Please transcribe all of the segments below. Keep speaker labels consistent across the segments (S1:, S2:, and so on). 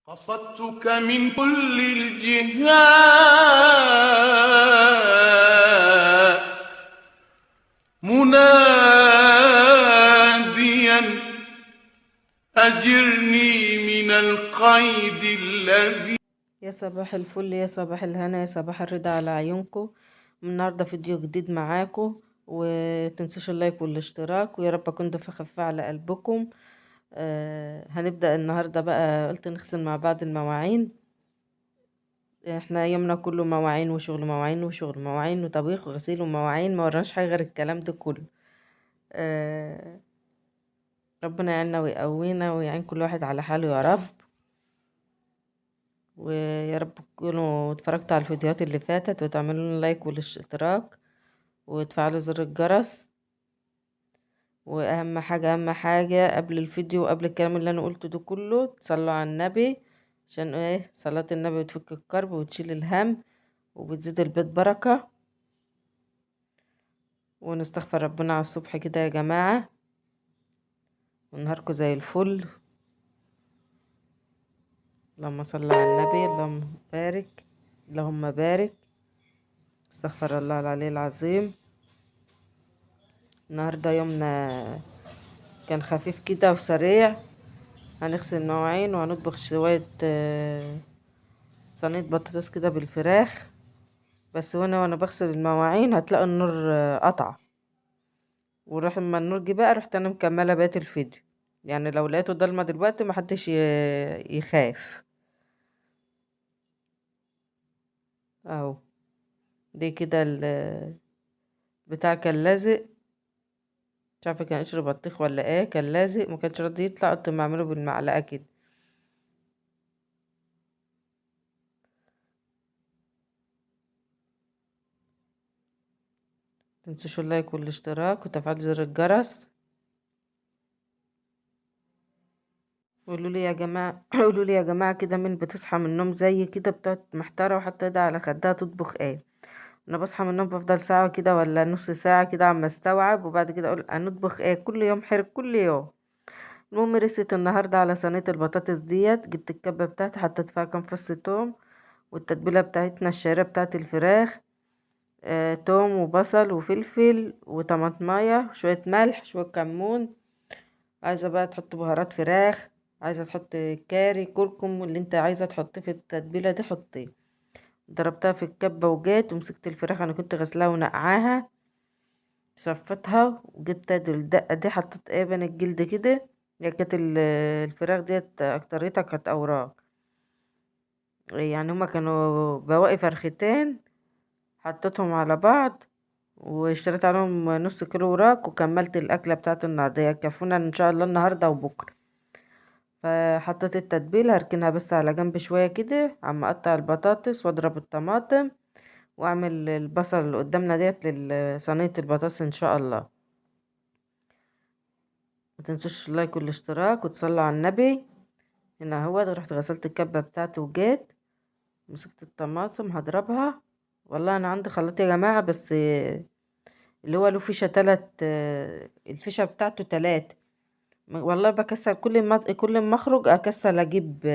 S1: قصدتك من كل الجهات مناديا أجرني من القيد الذي.
S2: يا صباح الفل، يا صباح الهنا، يا صباح الرضا على عيونكم. النهارده فيديو جديد معاكم، وتنسوش اللايك والاشتراك، ويا رب اكون ضيفه خفيفة على قلبكم. هنبدأ النهارده بقى، قلت نغسل مع بعض المواعين. احنا يومنا كله مواعين وشغل، مواعين وشغل، مواعين وطبيخ وغسيل ومواعين، ما وراناش حاجة غير الكلام ده كله. ربنا يعيننا ويقوينا ويعين كل واحد على حاله يا رب. ويا رب تكونوا اتفرجتوا على الفيديوهات اللي فاتت، وتعملوا لنا لايك والاشتراك وتفعلوا زر الجرس. واهم حاجة، اهم حاجة قبل الفيديو وقبل الكلام اللي انا قلته ده كله، تصلوا على النبي، عشان ايه؟ صلاة النبي بتفك الكرب وتشيل الهم وبتزيد البيت بركة. ونستغفر ربنا على الصبح كده يا جماعة، ونهاركم زي الفل. اللهم صل على النبي، اللهم بارك، اللهم بارك. استغفر الله العلي العظيم. النهارده يومنا كان خفيف كده وسريع. هنغسل مواعين وهنطبخ شوية، صينية بطاطس كده بالفراخ. بس وانا بغسل المواعين هتلاقوا النور قطع، وروح اما النور جه بقى رحت انا مكملة بقية الفيديو. يعني لو لقيته ضلمة دلوقتي محدش يخاف. اهو دي كده بتاع كان لازق، مش عارفه كان قشر بطيخ ولا ايه، كان لازق ما كانش راضي يطلع، قلت ما اعمله بالمعلقه كده. متنسوش اللايك والاشتراك وتفعيل زر الجرس. قولوا لي يا جماعة، قولوا لي يا جماعة كده، مين بتصحى من النوم زي كده بتقعد محتارة وحاطه ايدها على خدها تطبخ ايه؟ انا بصحى من النوم بفضل ساعة كده ولا نص ساعة كده عم استوعب، وبعد كده اقول هنطبخ ايه؟ كل يوم حرق كل يوم. المهم رست النهارده على صينية البطاطس ديت، جبت الكبه بتاعتي حطيت فيها كام فص توم، والتتبيله بتاعتنا الشهيرة بتاعت الفراخ، توم وبصل وفلفل وطماطمايه، شوية ملح شوية كمون، عايزه بقى تحط بهارات فراخ، عايزه تحط كاري كركم، واللي انت عايزه تحطيه في التتبيله دي حطيه. ضربتها في الكبه وجيت ومسكت الفراخ، انا كنت غسلاها ونقعاها، صفتها وجبت الدقة دي حطيت ايه بين الجلد كده. هي كانت الفراخ ديت اكتريتها كانت اوراق، يعني هما كانوا بواقي فرختين حطيتهم على بعض، واشتريت عليهم نص كيلو وراك، وكملت الاكلة بتاعت النهارده، يكفونا ان شاء الله النهارده وبكره. فحطيت التتبيله هركنها بس على جنب شوية كده، عم اقطع البطاطس واضرب الطماطم واعمل البصل اللي قدامنا ديت لصينيه البطاطس ان شاء الله. ما تنسوش اللايك والاشتراك وتصلوا على النبي. هنا اهو رحت غسلت الكبه بتاعتي وجيت مسكت الطماطم هضربها. والله انا عندي خلاط يا جماعة، بس اللي هو له فيشه 3، الفيشه بتاعته 3. والله بكسل كل ما اخرج اكسل اجيب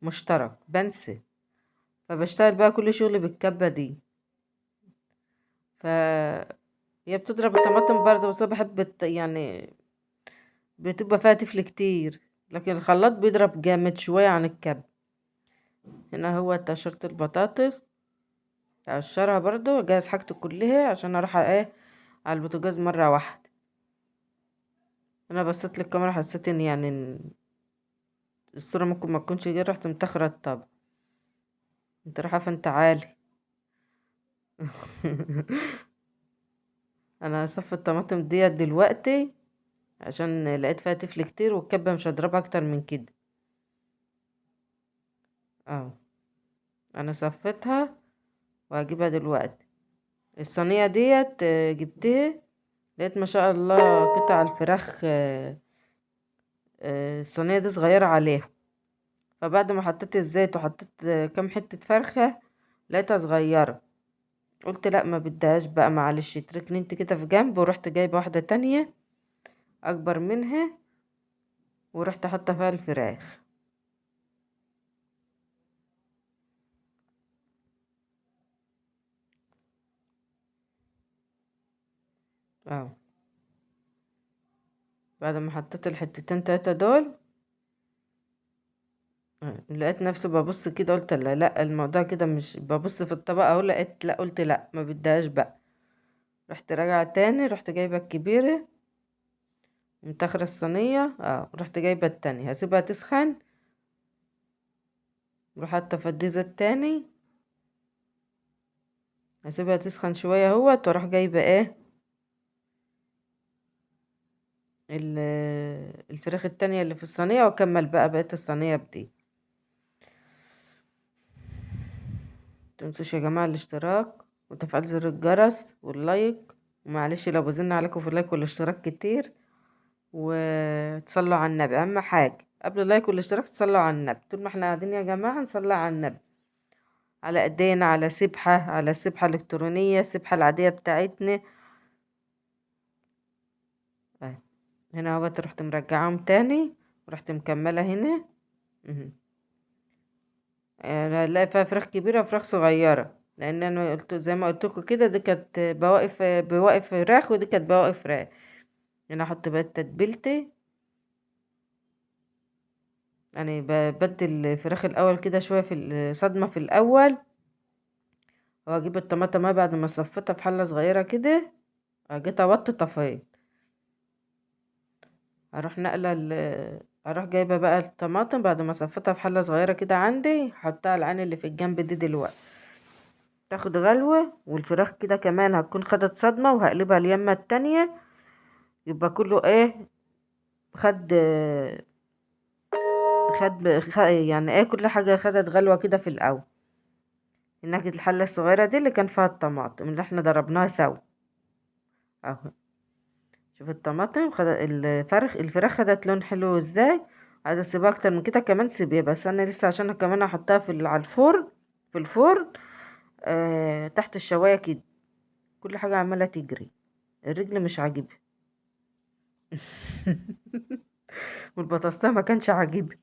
S2: مشترك، بنسى، فبشتغل بقى كل شغلي بالكبه دي. ف هي بتضرب الطماطم برضه، بس انا بحب يعني بتبقى فيها تفل كتير، لكن الخلاط بيضرب جامد شوية عن الكب. هنا هو تقشيرة البطاطس اقشرها برضو، اجهز حاجتي كلها عشان اروح على البوتاجاز مرة واحدة. انا بصيت للكاميرا حسيت ان الصورة ممكن ما تكونش جاية، رحت متاخرة الطبق. انت رايحة فين؟ تعالي. انا هصفي الطماطم ديت دلوقتي عشان لقيت فيها تفل كتير، والكبه مش هضربها اكتر من كده. اهو انا صفيتها وهجيبها دلوقتي. الصينية ديت، جبتها لقيت ما شاء الله قطع الفراخ، الصينية دي صغيرة عليها، فبعد ما حطيت الزيت وحطيت كام حتة فرخة لقيتها صغيرة، قلت لا ما بديهاش بقى معلش اتركني انت كده في جنب. ورحت جايبه واحدة تانية اكبر منها ورحت حاطه فيها الفراخ. اهو بعد ما حطيت الحتتين تلاتة دول لقيت نفسي ببص كده، قلت لا لا الموضوع كده مش ببص في الطبق اهو، لقيت لا، قلت لا ما بديهاش بقى. رحت راجعه تاني، رحت جايبه الكبيرة متاخرة الصينية، رحت جايبه التانية، هسيبها تسخن، روح حاطه في الديزل التاني، هسيبها تسخن شوية اهوت، واروح جايبه ايه الفراخ التانية اللي في الصينية، واكمل بقى بقية الصينية بدي. متنسوش يا جماعة الاشتراك وتفعيل زر الجرس وال like، ومعلش لو بزن عليكم في ال like والاشتراك كتير، وتصلوا على النبي. اهم حاجة قبل ال like والاشتراك تصلوا على النبي، طول ما احنا قاعدين يا جماعة نصلي على النبي، على ايدينا، على سبحه، على السبحة الالكترونية، السبحة العادية بتاعتنا. هنا اهوت رحت مرجعاهم تاني، ورحت مكملة هنا. هنلاقي فيها فراخ كبيرة وفراخ صغيرة، لان انا قلت زي ما قلت لكم كده، دي كانت بواقي فراخ، ودي كانت بواقي فراخ. هنا احط بقى تتبيلتي، يعني بدي الفراخ الاول كده شوية في الصدمة في الاول، واجيب الطماطم بعد ما صفيتها في حله صغيرة كده، جيت اوطي طفيت، اروح نقله اروح جايبه بقى الطماطم بعد ما صفيتها في حله صغيرة كده عندي، حطها على العين اللي في الجنب دي دلوقتي، تاخد غلوه، والفراخ كده كمان هتكون خدت صدمة، وهقلبها اليمه التانية، يبقى كله ايه خد خد يعني ايه كل حاجة خدت غلوه كده في الاول. هناك الحلة الصغيرة دي اللي كان فيها الطماطم اللي احنا ضربناها سوا اهو، شوف الطماطم خد الفراخ خدت لون حلو ازاي. عايزه اسيبها اكتر من كده كمان سيبيها، بس انا لسه عشان كمان احطها في على الفرن، في الفرن تحت الشوايه كده. كل حاجة عماله تجري، الرجل مش عاجبها والبطاطس ما كانش عاجبها.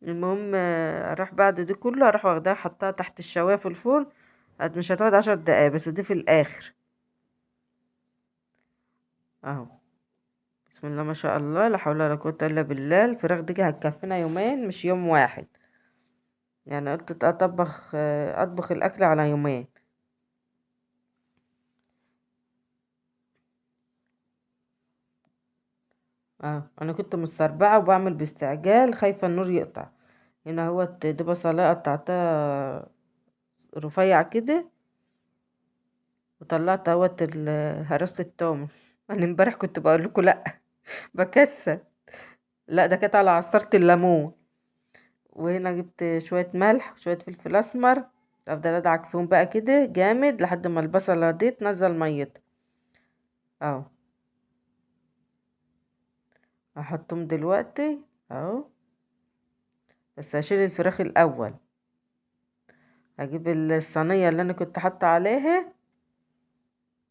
S2: المهم اروح بعد دي كله اروح واخداها حطها تحت الشوايه في الفرن، مش هتقعد 10 دقايق بس، دي في الاخر اهو. بسم الله ما شاء الله، لا حول ولا قوة الا بالله. الفراخ دي هتكفينا يومين مش يوم واحد، يعني قلت اطبخ الاكل على يومين. انا كنت مستربعه وبعمل باستعجال، خايفة النور يقطع. هنا اهوت دي بصلايه قطعتها رفيع كده، وطلعت اهوت هرسه التوم. انا امبارح كنت بقول لكم لا بكسل، لا ده كانت على عصارة الليمون. وهنا جبت شوية ملح وشوية فلفل اسمر، افضل ادعك فيهم بقى كده جامد لحد ما البصله دي تنزل ميتها اهو. هحطهم دلوقتي اهو، بس هشيل الفراخ الاول. هجيب الصينية اللي انا كنت حاطه عليها،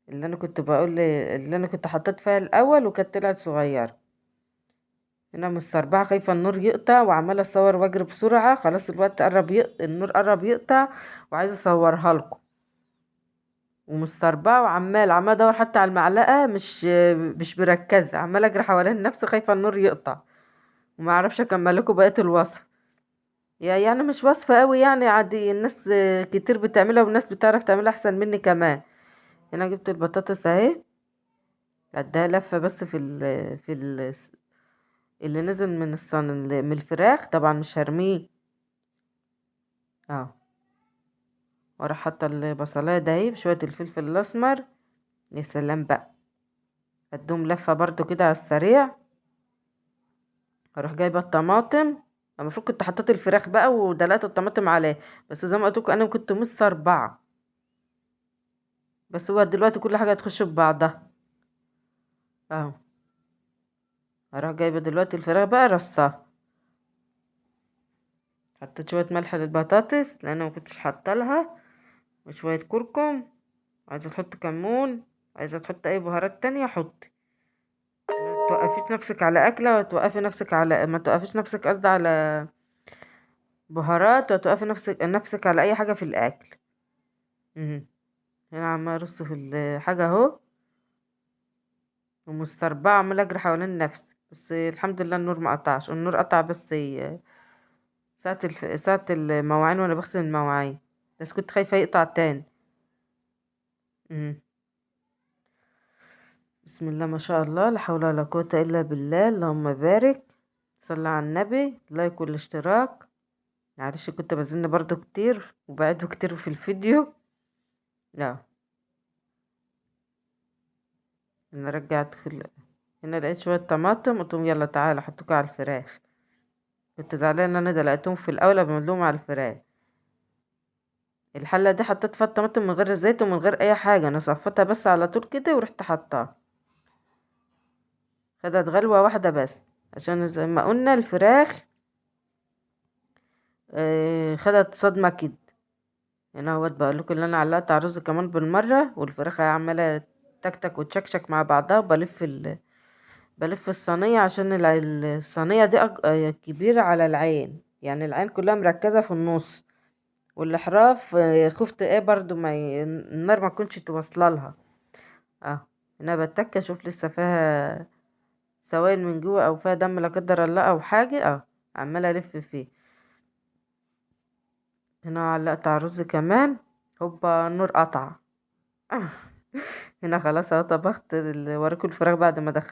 S2: اللي انا كنت بقول اللي انا كنت حطيت فيها الاول وكانت طلعت صغيرة. هنا مستربعه خايفة النور يقطع، وعماله اصور واجري بسرعة، خلاص الوقت قرب النور قرب يقطع، وعايزه اصورها لكم. ومستربعه وعماله عماله ادور حتى على المعلقة، مش مركزه، عماله اجري حوالين نفسي خايفة النور يقطع وما اعرفش اكمل لكم بقية الوصفة. يعني مش وصفه قوي يعني، عادي الناس كتير بتعملها والناس بتعرف تعملها احسن مني كمان. هنا جبت البطاطس اهي، اديها لفه بس في اللي نزل من من الفراخ، طبعا مش هرميه اهو. واروح حاطه البصلايه ده اهي بشوية الفلفل الاسمر، يا سلام بقى. ادوم لفه برضو كده على السريع. اروح جايبه الطماطم، المفروض كنت حطيت الفراخ بقى ودلقت الطماطم عليه، بس زي ما قلت لكم انا كنت مستربعه، بس هو دلوقتي كل حاجة هتخش في بعضها اهو. هروح جايبه دلوقتي الفراخ بقى رصاها، حطيت شوية ملح للبطاطس لان ما كنتش حاطه لها، وشوية كركم، عايزه تحط كمون، عايزه تحط اي بهارات تانية حطي. ما توقفيش نفسك على اكله، وتوقفي نفسك على ما توقفيش نفسك قصدي على بهارات، وتوقفي نفسك على اي حاجة في الاكل. هنا عماله ارص في الحاجة اهو. ومستربعة عمالة اجري حوالين نفسي، بس الحمد لله النور ما قطعش. النور قطع بس ساعة المواعين وانا بغسل المواعين، بس كنت خايفة يقطع تاني. مم. بسم الله ما شاء الله، لا حول ولا قوة الا بالله، اللهم بارك. صلى على النبي. لايك والاشتراك. معلش كنت بزن برضو كتير وبعده كتير في الفيديو. لا انا رجعت هنا لقيت شوية طماطم، قلت لهم يلا تعالى حطوك على الفراخ. كنت زعلانة ان انا دلقتهم في الاول قبل ما ادلهم على الفراخ. الحلة دي حطيت فيها الطماطم من غير زيت ومن غير اي حاجة، انا صفتها بس على طول كده ورحت حطاها. خدت غلوة واحدة بس، عشان زي ما قلنا الفراخ خدت صدمة كده. هنا اهوت بقول لكم اللي انا علقت على الرز كمان بالمرة، والفراخ عمالة تكتك وتشكشك مع بعضها. بلف الصينية عشان الصينية دي كبيرة على العين، يعني العين كلها مركزة في النص، والأحراف، خفت ايه برضو ما النار ما تكونش توصل لها. هنا بتك اشوف لسه فيها سوائل من جوه او فيها دم لا قدر الله او حاجة. عمالة الف فيه. هنا علقت على الرز كمان، هوبا النور قطع. هنا خلاص اهو طبخت وراكم الفراخ بعد ما دخلت.